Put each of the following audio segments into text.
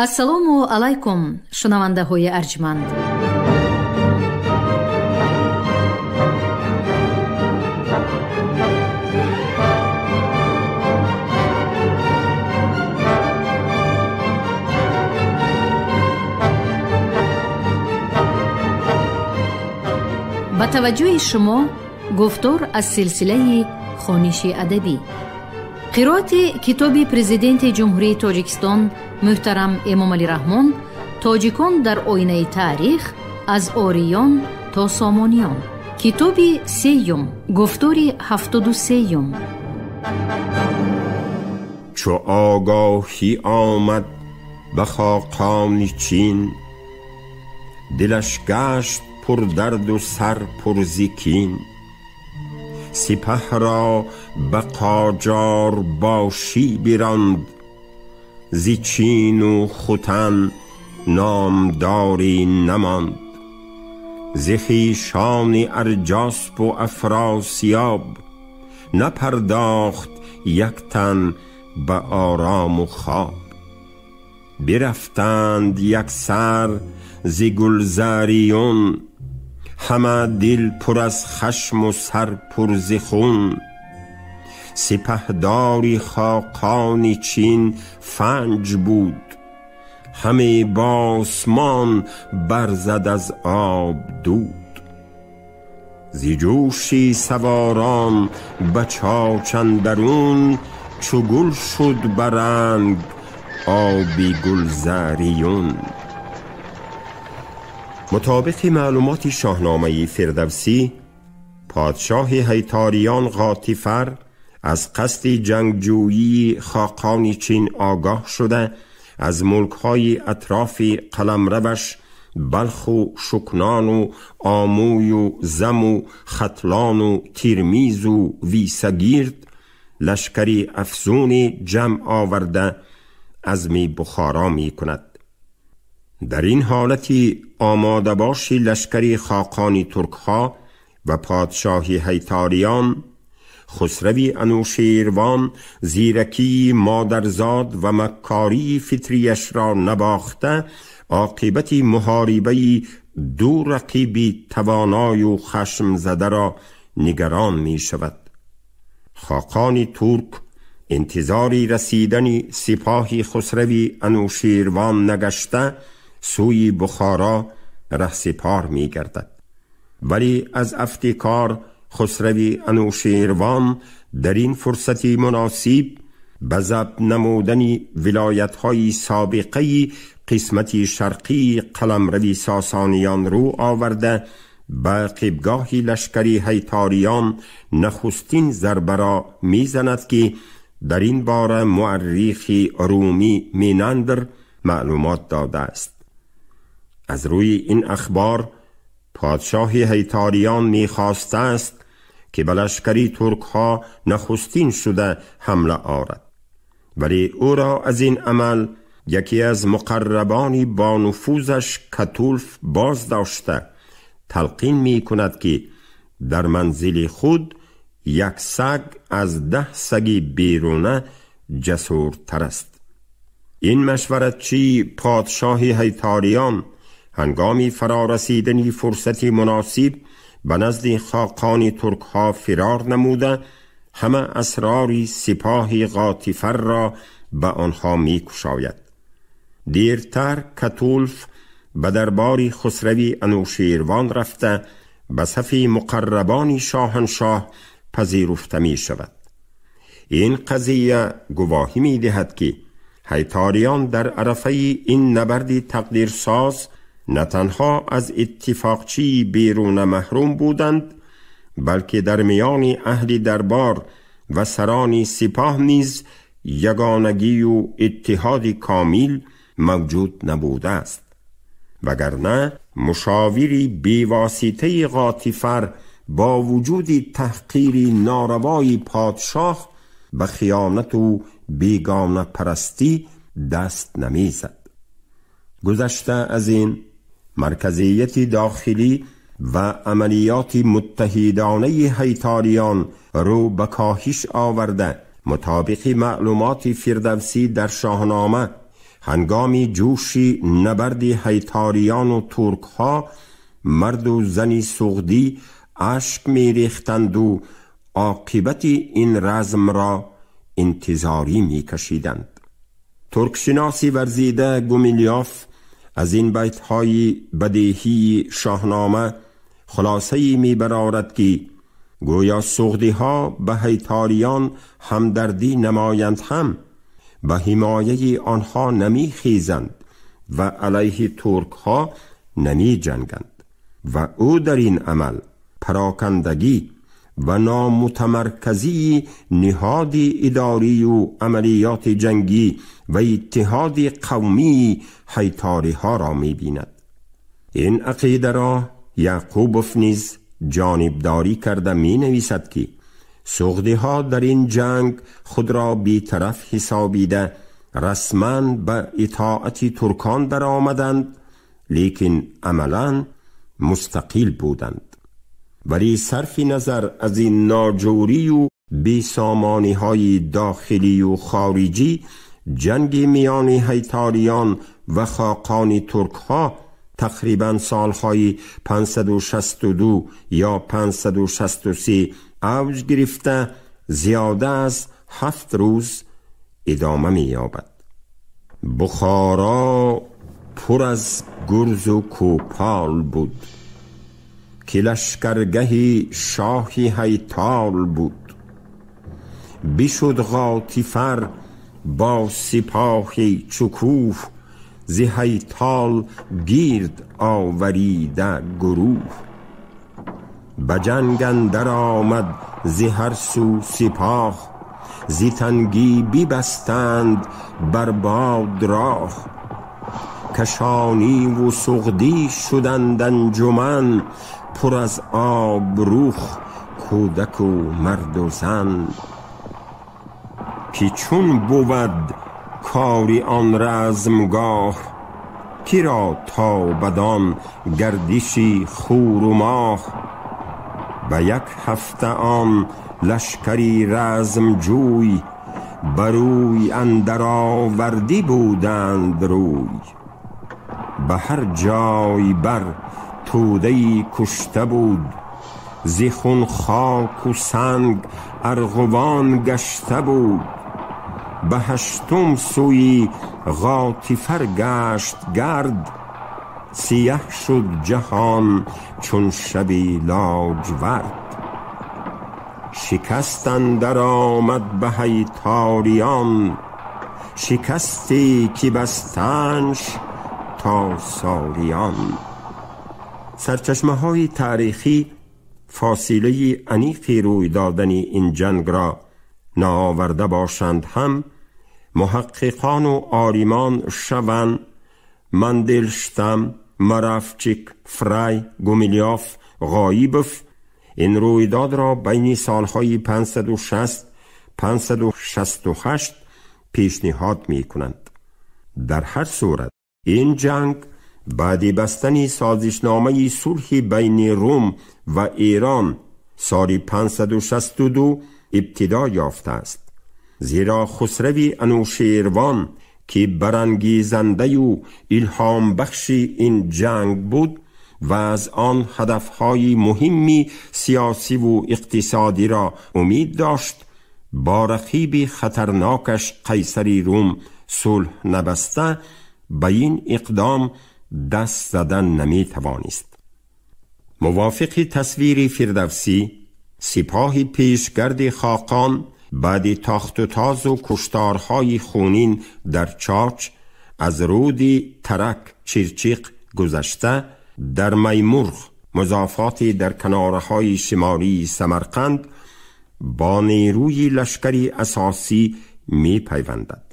Ассалому алайкум, шунавандаҳои арҷманд. Ба таваҷҷӯҳи шумо гуфтор аз силсилаи хониши адабӣ. Қироати китоби Президенти Ҷумҳурии Тоҷикистон муҳтарам Эмомалӣ Раҳмон «Тоҷикон дар оинаи таърих аз ориён то сомониён». Китоби сеюм, гуфтори 73-юм. Чу огоҳӣ омад ба хоқони Чин, дилаш гашт пурдарду сар пурзикин. Сипаҳро ба қоҷор бошӣ биронд, зи Чину Хутан номдорӣ намонд. Зи хешони Арҷасбу Афросиёб напардохт як тан ба орому хоб. Бирафтанд яксар зи Гулзариюн, ҳама дил пур аз хашму сар пур зи хун. Сипаҳдори хоқони Чин Фанҷ буд, ҳаме босмон барзад аз об дуд. Зи ҷӯши саворон ба чоч андарун, чу гул шуд ба ранг оби Гулзариюн. Мутобиқи маълумоти шоҳномаи Фирдавсӣ, подшоҳи ҳайториён Ғотифар аз қасди ҷангҷӯии хоқони Чин огоҳ шуда, аз мулкҳои атрофи қаламраваш Балху Шукнону Омӯю Заму Хатлону Тирмизу Висагирд лашкари афзуни ҷамъ оварда азми Бухоро мекунад. Дар ин ҳолати омодабоши лашкари хоқони туркҳо ва подшоҳи ҳайториён, Хусрави Анӯшервон зиракии модарзод ва маккории фитрияшро набохта, оқибати муҳорибаи ду рақиби тавоною хашмзадаро нигарон мешавад. Хоқони турк интизори расидани сипоҳи Хусрави Анӯшервон нагашта, сӯи Бухоро раҳсипор мегардад. Вале аз афти кор Хусрави Анӯшервон дар ин фурсати муносиб ба забт намудани вилоятҳои собиқаи қисмати шарқии қаламрави сосониён рӯ оварда, ба қибгоҳи лашкари ҳайториён нахустин зарбаро мезанад, ки дар ин бора муаррихи румӣ Минандр маълумот додааст. Аз рӯи ин ахбор подшоҳи ҳайториён мехостааст, ки ба лашкари туркҳо нахустин шуда ҳамла орад, вале ӯро аз ин амал яке аз муқаррабони бонуфузаш Катулф боз дошта талқин мекунад, ки дар манзили худ як саг аз 10 саги беруна ҷасуртар аст. Ин машваратчии подшоҳи ҳайториён ҳангоми фарорасидани фурсати муносиб ба назди хоқони туркҳо фирор намуда, ҳама асрори сипоҳи Ғотифарро ба онҳо мекушояд. Дертар Катулф ба дарбори Хусрави Анӯшервон рафта, ба сафи муқаррабони шоҳаншоҳ пазируфта мешавад. Ин қазия гувоҳӣ медиҳад, ки ҳайториён дар арафаи ин набарди тақдирсоз на танҳо аз иттифоқчии беруна маҳрум буданд, балки дар миёни аҳли дарбор ва сарони сипоҳ низ ягонагию иттиҳоди комил мавҷуд набудааст. Вагарна мушовири бевоситаи Ғотифар бо вуҷуди таҳқири норавои подшоҳ ба хиёнату бегонапарастӣ даст намезад. Гузашта аз ин, марказияти дохилӣ ва амалиёти муттаҳидонаи ҳайториён рӯ ба коҳиш оварда, мутобиқи маълумоти Фирдавсӣ дар Шоҳнома, ҳангоми ҷӯши набарди ҳайториёну туркҳо марду зани суғдӣ ашк мерехтанду оқибати ин размро интизорӣ мекашиданд. Туркшиноси варзида Гумилёв аз ин байтҳои бадеҳии Шоҳнома хулосае мебарорад, ки гӯё суғдиҳо ба ҳайториён ҳамдардӣ намоянд, ҳам ба ҳимояи онҳо намехезанд ва алайҳи туркҳо намеҷанганд ва ӯ дар ин амал парокандагӣ ва номутамарказии ниҳоди идорию амалиёти ҷангӣ ва иттиҳоди қавмии ҳайториҳоро мебинад. Ин ақидаро Яъқубов низ ҷонибдорӣ карда менависад, ки суғдиҳо дар ин ҷанг худро бетараф ҳисобида расман ба итоати туркон даромаданд, лекин амалан мустақил буданд. Вале сарфи назар аз ин ноҷӯрию бесомониҳои дохилию хориҷӣ, ҷанги миёни ҳайториён ва хоқони туркҳо тақрибан солҳои 562 ё 563 авҷ гирифта зиёда аз 7 рӯз идома меёбад. Бухоро пур аз гурзу кӯпол буд, ки лашкаргаҳи шоҳи ҳайтол буд. Бишуд Ғотифар бо сипоҳи чукӯҳ, зи ҳайтол гирд оварида гурӯҳ. Ба ҷанг андар омад зи ҳар сӯ сипоҳ, зи тангӣ бибастанд бар бод роҳ. Кашониву суғдӣ шуданд анҷуман, пур аз обрух кӯдаку марду зан. Ки чун бувад кори он размгоҳ, киро тобадон гардиши хуру моҳ. Ба як ҳафта он лашкари размҷӯй, ба рӯй андаровардӣ буданд рӯй. Ба ҳар ҷой бар тӯдаи кушта буд, зи хун хоку санг арғувон гашта буд. Ба ҳаштум сӯи Ғотифар гашт гард, сияҳ шуд ҷаҳон чун шаби лоҷвард. Шикаст андар омад ба ҳайториён, шикасте ки бастанш то сориён. Сарчашмаҳои таърихӣ фосилаи аниқи рӯй додани ин ҷангро наоварда бошанд ҳам, муҳаққиқону олимон Шаван, Мандельштам, Маравчик, Фрай, Гумилёв, Ғоибов ин рӯйдодро байни солҳои 560 568 пешниҳод мекунанд. Дар ҳар сурат ин ҷанг баъди бастани созишномаи сулҳи байни Рум ва Эрон соли 562 ибтидо ёфтааст, зеро Хусрави Анӯшервон, ки барангезандаю илҳомбахши ин ҷанг буд ва аз он ҳадафҳои муҳимми сиёсиву иқтисодиро умид дошт, бо рақиби хатарнокаш Қайсари Рум сулҳ набаста ба ин иқдом даст задан наметавонист. Мувофиқи тасвири Фирдавсӣ, сипоҳи пешгарди хоқон баъди тохтутозу кушторҳои хунин дар Чоч аз рӯди Тарак Чирчиқ гузашта дар Маймурғ, музофоти дар канораҳои шимолии Самарқанд, бо нерӯи лашкари асосӣ мепайвандад.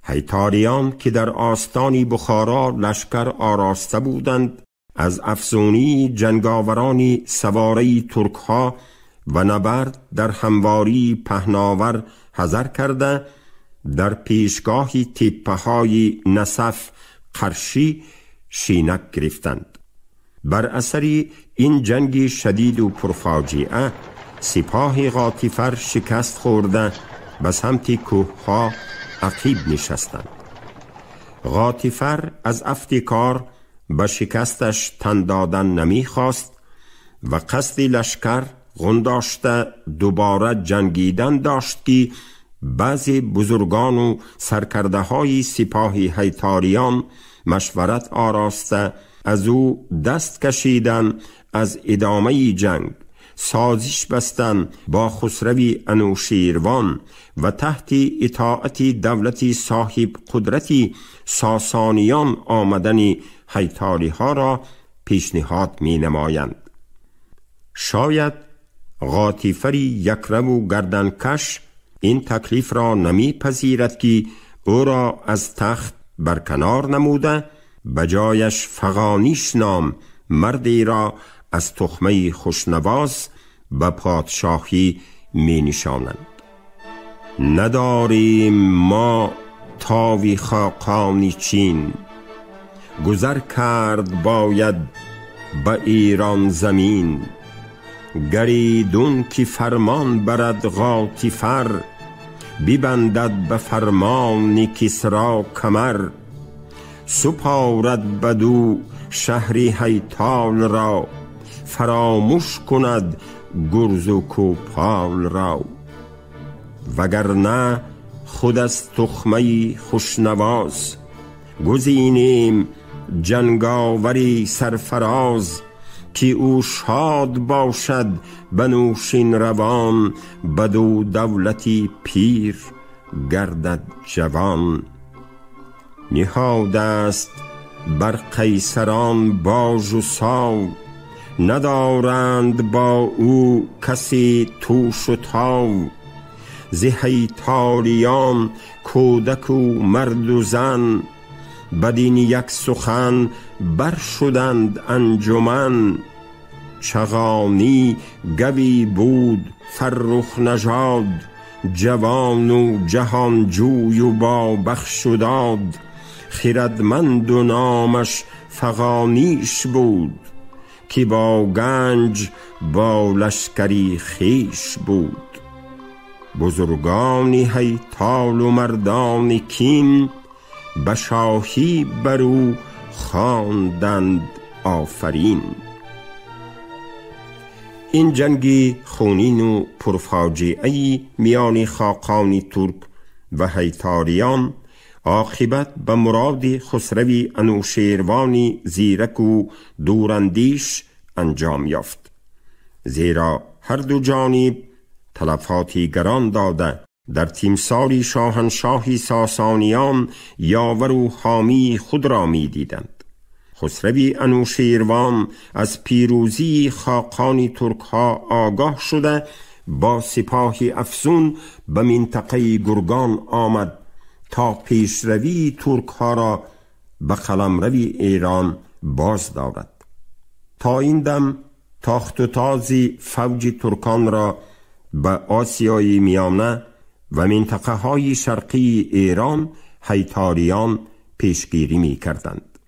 Ҳайториён, ки дар остони Бухоро лашкар ороста буданд, аз афзунии ҷанговарони савораи туркҳо ва набард дар ҳамвории паҳновар ҳазар карда, дар пешгоҳи теппаҳои Насаф Қаршӣ шинак гирифтанд. Бар асари ин ҷанги шадиду пурфоҷиа сипоҳи Ғотифар шикаст хӯрда ба самти кӯҳҳо ақиб нишастанд. غاتیفر از افت کار به شکستش تن دادن نمی خواست و قصد لشکر غنداشته دوباره جنگیدن داشت که بعضی بزرگان و سرکرده های سپاه هیتاریان مشورت آراسته از او دست کشیدن از ادامه جنگ، سازش بستن با خسروی انوشیروان و تحت اطاعت دولت صاحب قدرتی ساسانیان آمدن هیتالی ها را پیشنهاد می نمایند. شاید غاتیفری یکرو و گردنکش این تکلیف را نمی پذیرد که او را از تخت برکنار نموده بجایش فغانیش نام مردی را از تخمه خوشنواز به پادشاهی می نشانند. نداریم ما تاوی خاقانی چین، گذر کرد باید به ایران زمین. گریدون که فرمان برد غاتیفر، ببندد به فرمان کسرا کمر. سپارد بدو شهری هیتال را، فراموش کند گرز و کوپال را. وگرنه خود از تخمه خوشنواز، گزینیم جنگاوری سرفراز. که او شاد باشد بنوشین روان، بدو دولتی پیر گردد جوان. نهاد است بر قیصران باج و ساو، ندارند با او کسی توش و تاو. ز هیتالیان کودک و مرد و زن، بدین یک سخن بر شدند انجمن. چغانی گوی بود فرخ نژاد، جوان و جهانجوی و با بخش و داد. خردمند و نامش فغانیش بود، که با گنج با لشکری خویش بود. بزرگان هیتال و مردان کین، به شاهی بر او خواندند آفرین. این جنگ خونین و پرفاجعه‌ای میان خاقان ترک و هیتاریان عاقبت به مراد خسروی انوشیروان زیرک و دوراندیش انجام یافت، زیرا هر دو جانب تلفاتی گران داده در تیمساری شاهنشاهی ساسانیان یاور و حامی خود را می دیدند. خسروی انوشیروان از پیروزی خاقان ترک ها آگاه شده با سپاه افزون به منطقه گرگان آمد تا پیشروی ترک ها را به قلمرو ایران باز دارد. تا این دم تاخت و تاز فوج ترکان را به آسیای میانه و منطقه های شرقی ایران هیتاریان پیشگیری می کردند.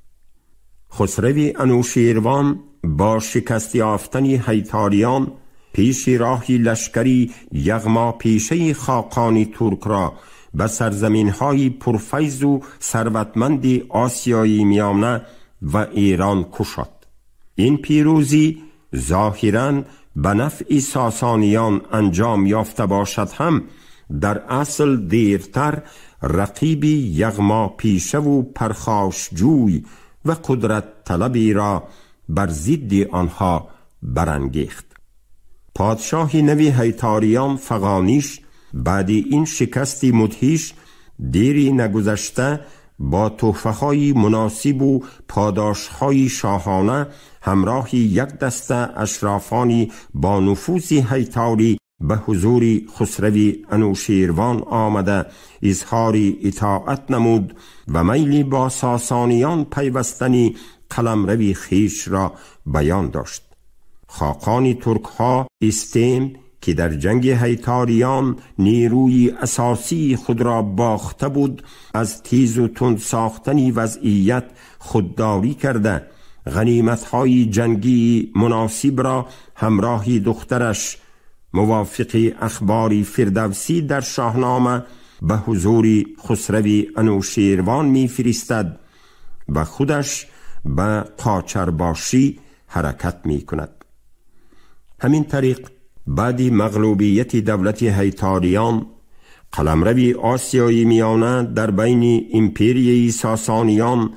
خسروی انوشیروان با شکست یافتن هیتاریان پیش راهی لشکری یغما پیشه خاقان ترک را به سرزمین های پرفیض و ثروتمند آسیای میانه و ایران کشاد. این پیروزی ظاهراً به نفع ساسانیان انجام یافته باشد هم در اصل دیرتر رقیبی یغما پیشه و پرخاشجوی و قدرت طلبی را بر ضد آنها برانگیخت. پادشاه نوی هیتاریان فغانیش بعد این شکست مدهش دیری نگذشته با تحفه‌های مناسب و پاداش‌های شاهانه همراه یک دسته اشرافانی با نفوذ هیتاری به حضور خسروی انوشیروان آمده اظهار اطاعت نمود و میلی با ساسانیان پیوستنی قلمروی خویش را بیان داشت. خاقان ترک ها استیم که در جنگ هیتاریان نیروی اساسی خود را باخته بود، از تیز و تند ساختن وضعیت خودداری کرده غنیمت‌های جنگی مناسب را همراه دخترش موافق اخبار فردوسی در شاهنامه به حضور خسروی انوشیروان می فرستد و خودش به قاچرباشی حرکت می کند. همین طریق بعد مغلوبیت دولت هیتاریان، قلمروی آسیای میانه در بین امپریه ساسانیان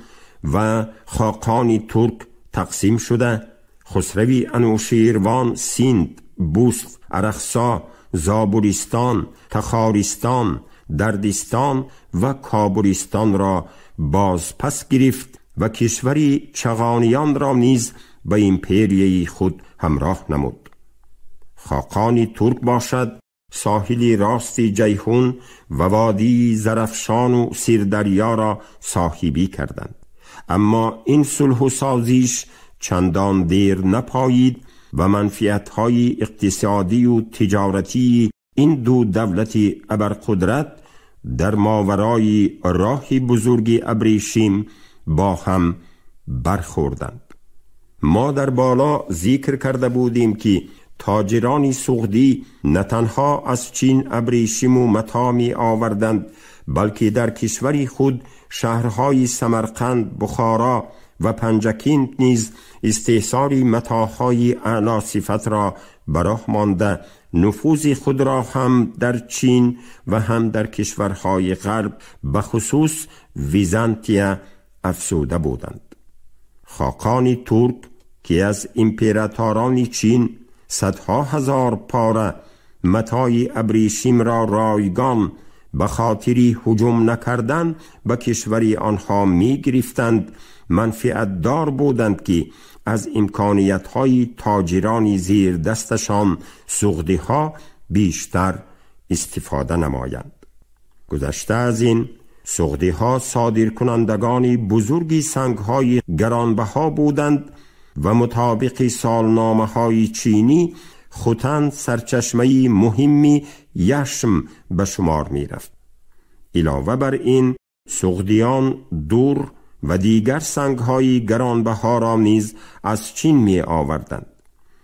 و خاقان ترک تقسیم شده، خسروی انوشیروان سیند، بوست، ارخسا، زابلستان، تخارستان، دردستان و کابلستان را باز پس گرفت و کشوری چغانیان را نیز به امپریه خود همراه نمود. خاقان ترک باشد ساحل راست جیحون و وادی زرفشان و سیردریا را صاحبی کردند. اما این صلح و سازیش چندان دیر نپایید و منفعت‌های اقتصادی و تجارتی این دو دولت ابرقدرت در ماورای راه بزرگ ابریشم با هم برخوردند. ما در بالا ذکر کرده بودیم که تاجران سغدی نه تنها از چین ابریشم و متاع می آوردند، بلکه در کشور خود شهرهای سمرقند، بخارا و پنجکینت نیز استحصار متاعهای اعلی صفت را براه مانده، نفوذ خود را هم در چین و هم در کشورهای غرب به خصوص ویزانتیا افزوده بودند. خاقان ترک که از امپراتوران چین صدها هزار پاره متاع ابریشم را رایگان به خاطر هجوم نکردن به کشور آنها می گرفتند، منفعت دار بودند که از امکانیت های تاجران زیر دستشان سغدی ها بیشتر استفاده نمایند. گذشته از این، سغدی ها صادر کنندگان بزرگی سنگ های گرانبها بودند و مطابق سالنامه های چینی ختن سرچشمه مهمی یشم به شمار می رفت. علاوه بر این، سغدیان دور و دیگر سنگ های گرانبها را نیز از چین می آوردند.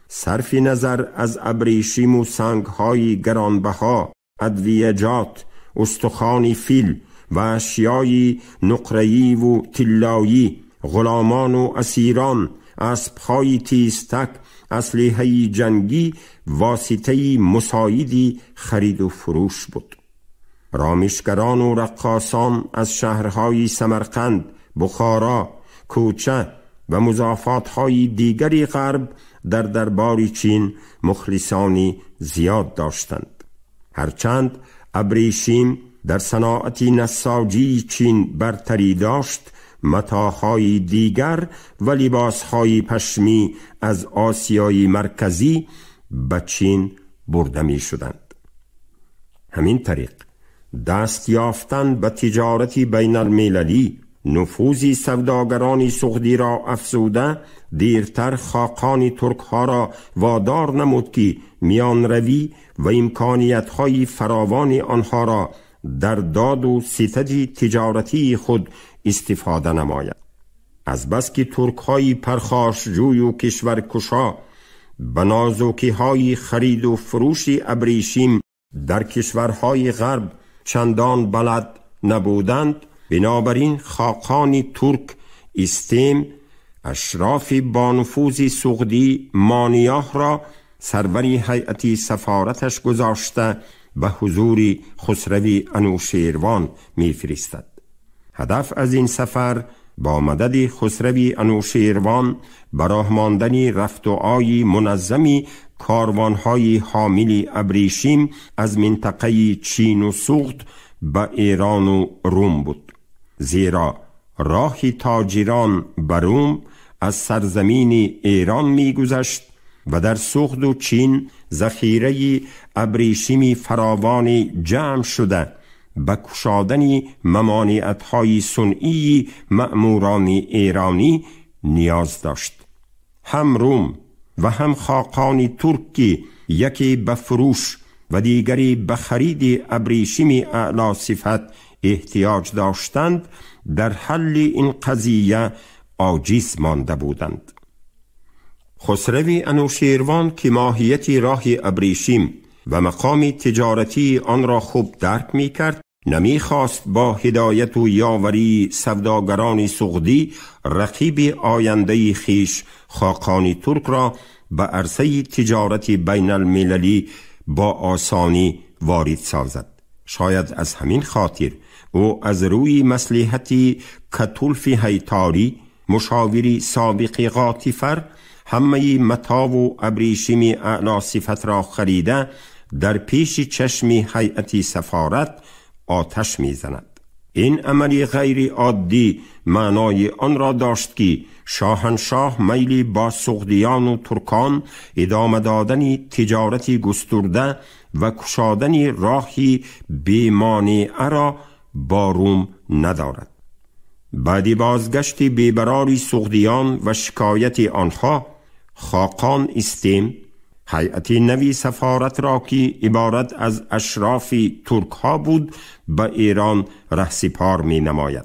صرف نظر از ابریشم و سنگ های گرانبها، ادویجات، استخوان فیل و اشیای نقره‌ای و طلایی، غلامان و اسیران، اسب‌های تیزتک، اسلحه جنگی واسطه مساعدی خرید و فروش بود. رامشگران و رقاصان از شهرهای سمرقند، بخارا، کوچه و مضافات‌های دیگری غرب در دربار چین مخلصانی زیاد داشتند. هرچند ابریشم در صناعت نساجی چین برتری داشت، متاعهای دیگر و لباسهای پشمی از آسیای مرکزی به چین برده می شدند. همین طریق دست یافتن به تجارت بین المللی نفوذ سوداگران سغدی را افزوده، دیرتر خاقان ترک ها را وادار نمود که میان روی و امکانیت های فراوان آنها را در داد و ستد تجارتی خود استفاده نماید. از بس که ترک های پرخاشجوی و کشورکشا به نازکی های خرید و فروش ابریشم در کشورهای غرب چندان بلد نبودند، بنابراین خاقان ترک استیم اشراف بانفوذ سغدی مانیاه را سروری هیئتی سفارتش گذاشته به حضور خسروی انوشیروان میفرستد. هدف از این سفر با مدد خسروی انوشیروان براه ماندن رفت و آی منظمی کاروانهای حامل ابریشم از منطقه چین و سغد به ایران و روم بود، زیرا راه تاجران به روم از سرزمین ایران میگذشت و در سغد و چین ذخیره ابریشم فراوان جمع شده به کشادن ممانعت‌های صنعی مأموران ایرانی نیاز داشت. هم روم و هم خاقان ترکی یکی به فروش و دیگری به خرید ابریشم اعلی صفت احتیاج داشتند، در حل این قضیه عاجز مانده بودند. خسروی انوشیروان که ماهیت راه ابریشم و مقام تجارتی آن را خوب درک می کرد، نمیخواست با هدایت و یاوری سوداگران سغدی رقیب آینده خیش خاقان ترک را به عرصه تجارت بین المللی با آسانی وارد سازد. شاید از همین خاطر او از روی مصلحت کتولف هیتاری، مشاوری سابق غاطیفر، همه متاع و ابریشم اعلی صفت را خریده در پیش چشم هیئت سفارت آتش میزند. این عمل غیر عادی معنای آن را داشت که شاهنشاه میلی با سغدیان و ترکان ادامه دادن تجارت گسترده و کشادن راهی بی‌مانعه را با روم ندارد. بعد بازگشت بی‌برار سغدیان و شکایت آنها، خاقان استیم هیئت نوی سفارت را که عبارت از اشراف ترک ها بود به ایران رهسپار می نماید.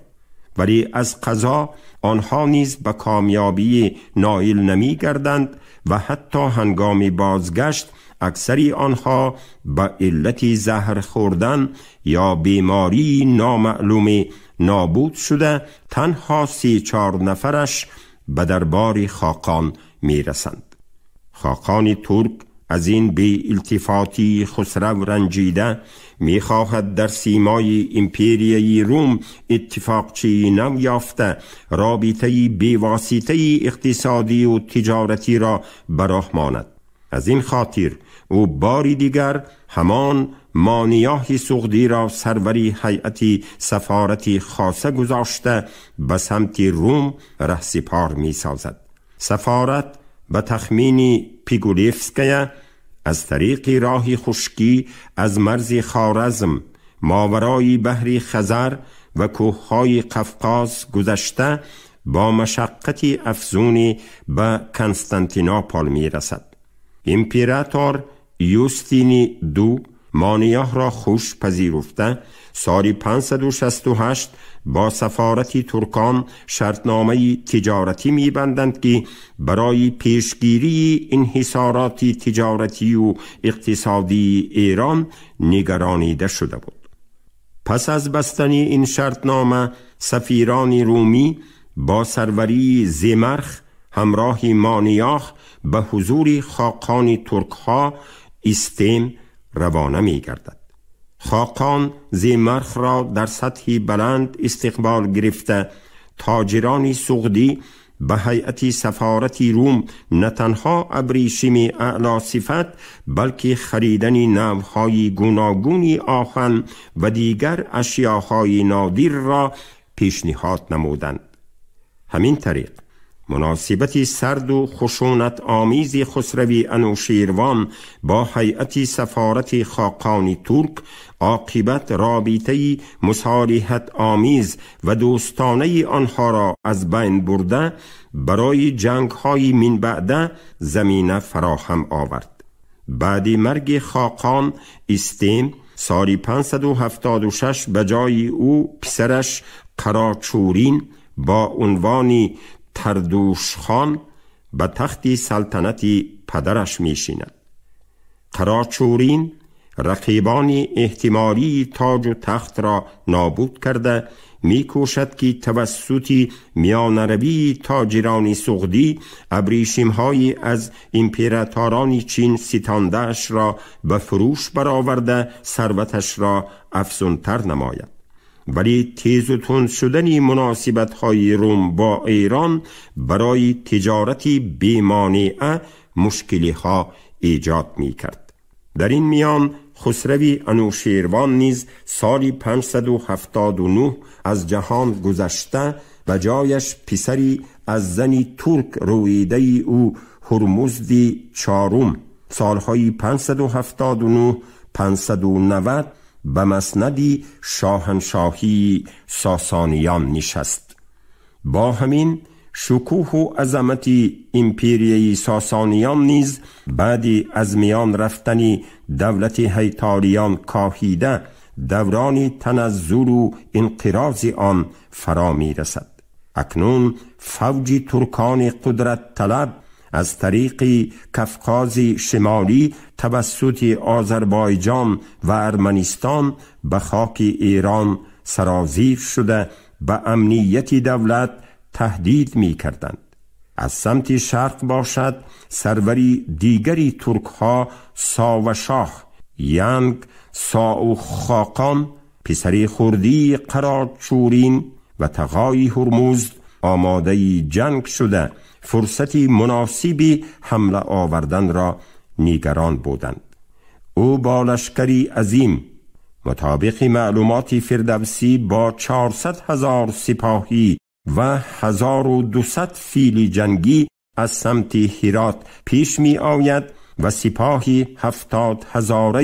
ولی از قضا آنها نیز به کامیابی نائل نمی گردند و حتی هنگام بازگشت اکثری آنها به علت زهر خوردن یا بیماری نامعلوم نابود شده، تنها 3-4 نفرش به دربار خاقان می رسند. خاقان ترک از این بی التفاتی خسرو رنجیده می خواهد در سیمای امپریای روم اتفاقچی نو یافته رابطه بیواسطه اقتصادی و تجارتی را براه ماند. از این خاطر او باری دیگر همان مانیاه سغدی را سروری هیئت سفارتی خاصه گذاشته به سمت روم رهسپار می سازد. سفارت به تخمین پیگولیفسکیا از طریق راه خشکی از مرز خوارزم ماورای بحر خزر و کوههای قفقاز گذشته با مشقت افزونی به کنستانتینوپل می رسد. امپراتور یوستینی دو مانیاه را خوش پذیرفته سال 568 با سفارت ترکان شرطنامه تجارتی می‌بندند که برای پیشگیری انحصارات تجارتی و اقتصادی ایران نگرانیده شده بود. پس از بستن این شرطنامه سفیران رومی با سروری زمرخ همراه مانیاه به حضور خاقان ترکها استیم روانه می گردد. خاقان زیمرخ را در سطح بلند استقبال گرفته، تاجران سغدی به هیئت سفارت روم نه تنها ابریشم اعلی صفت بلکه خریدن نوهای گوناگون آهن و دیگر اشیاهای نادر را پیشنهاد نمودند. همین طریق مناسبت سرد و خشونت آمیز خسروی انوشیروان با هیئت سفارت خاقان ترک عاقبت رابطه مصالحت آمیز و دوستانه آنها را از بین برده برای جنگ های من بعده زمینه فراهم آورد. بعد مرگ خاقان استیم سال 576 به جای او پسرش قراچورین با عنوان تردوش خان به تخت سلطنت پدرش میشیند. قراچورین رقیبان احتمالی تاج و تخت را نابود کرده میکوشد که توسط میانروی تاجران سغدی ابریشم‌های از امپراتوران چین ستانده‌اش را به فروش برآورده ثروتش را افزونتر نماید. ولی تیز و تند شدن مناسبت‌های روم با ایران برای تجارت بی‌مانعه مشکلی‌ها ایجاد می‌کرد. در این میان خسروی انوشیروان نیز سال 579 از جهان گذشته و جایش پسری از زنی ترک رویده او هرمزد چهارم سالهای 579 590 به مسند شاهنشاهی ساسانیان نشست. با همین شکوه و عظمت امپریای ساسانیان نیز بعد از میان رفتن دولت هیتالیان کاهیده دوران تنزل و انقراض آن فرا می رسد. اکنون فوج ترکان قدرت طلب از طریق قفقاز شمالی توسط آذربایجان و ارمنستان به خاک ایران سرازیر شده به امنیت دولت تهدید می کردند. از سمت شرق باشد سروری دیگری ترک ها ساوشاه ینگ ساوخاقان پسر خردی قراچورین و تغای هرمزد آماده جنگ شده فرصتی مناسبی حمله آوردن را نگران بودند. او با لشکری عظیم مطابق معلومات فردوسی با 400,000 سپاهی و 1200 فیل جنگی از سمت هرات پیش می آید و سپاهی 70,000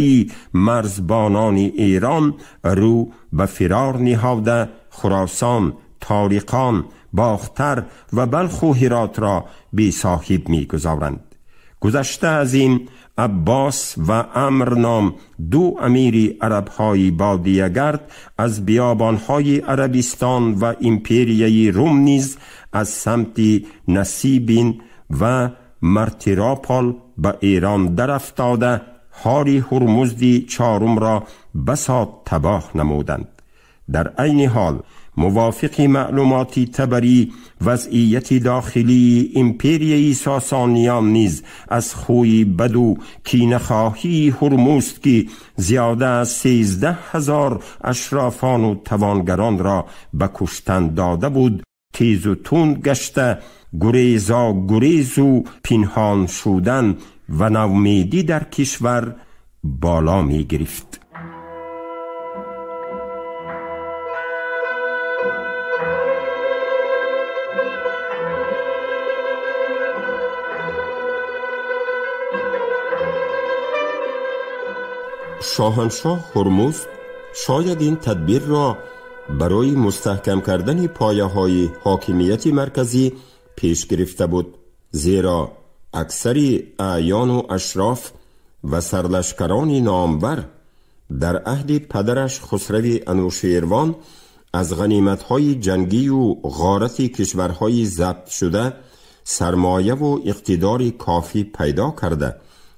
مرزبانان ایران رو به فرار نهاده خراسان، تاریقان، باختر و بلخ و هرات را بی صاحب می گذارند. گذشته از این عباس و عمرو نام دو امیر عربهای بادیه‌گرد از بیابانهای عربستان و امپریای روم نیز از سمت نصیبین و مرتیراپال به ایران درافتاده حال هرمزد چهارم را بساط تباه نمودند. در عین حال موافق معلومات طبری وضعیت داخلی امپریای ساسانیان نیز از خوی بد و کینه‌خواهی هرمزد که زیاده از 13,000 اشرافان و توانگران را به کشتن داده بود تیز و تند گشته گریزا گریز و پنهان شدن و نومیدی در کشور بالا می گرفت. شاهنشاه هرمزد شاید این تدبیر را برای مستحکم کردن پایه های حاکمیت مرکزی پیش گرفته بود، زیرا اکثر اعیان و اشراف و سرلشکران نامور در عهد پدرش خسرو انوشیروان از غنیمت‌های جنگی و غارت کشورهای ضبط شده سرمایه و اقتدار کافی پیدا کرده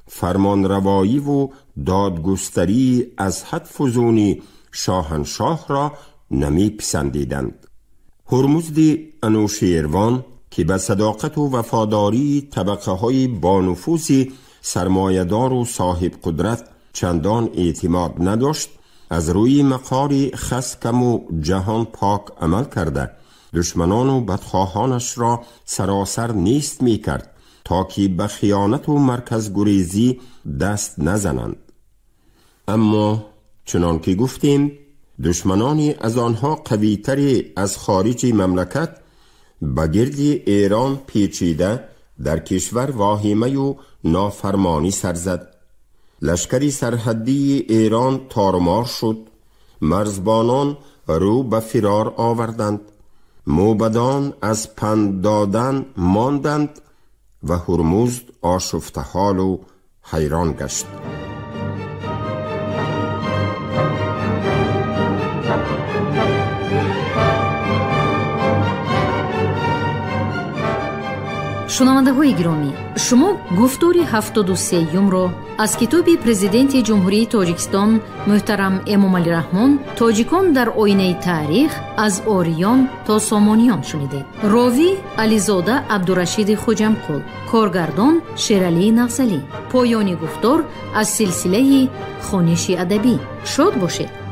فرمانروایی و دادگستری از حد فزونی شاهنشاه را نمی پسندیدند. هرمزد انوشیروان که به صداقت و وفاداری طبقه های بانفوذ سرمایه‌دار و صاحب قدرت چندان اعتماد نداشت، از روی مقار خسکم و جهان پاک عمل کرده دشمنان و بدخواهانش را سراسر نیست می کرد تا که به خیانت و مرکز گریزی دست نزنند. اما چنان که گفتیم دشمنانی از آنها قویتری از خارج مملکت به گرد ایران پیچیده در کشور واهمه و نافرمانی سر زد. لشکری سرحدی ایران تارمار شد، مرزبانان رو به فرار آوردند، موبدان از پند دادن ماندند و هرمزد آشفته حال و حیران گشت. Шунавандаҳои гиромӣ, шумо гуфтори 73-юмро аз китоби Президенти Ҷумҳурии Тоҷикистон муҳтарам Эмомалӣ Раҳмон «Тоҷикон дар оинаи таърих аз ориён то сомониён» шунидед. Ровӣ Ализода Абдурашиди Хуҷамқул, коргардон Шералии Нағзалӣ. Поёни гуфтор аз силсилаи хониши адабӣ. Шод бошед.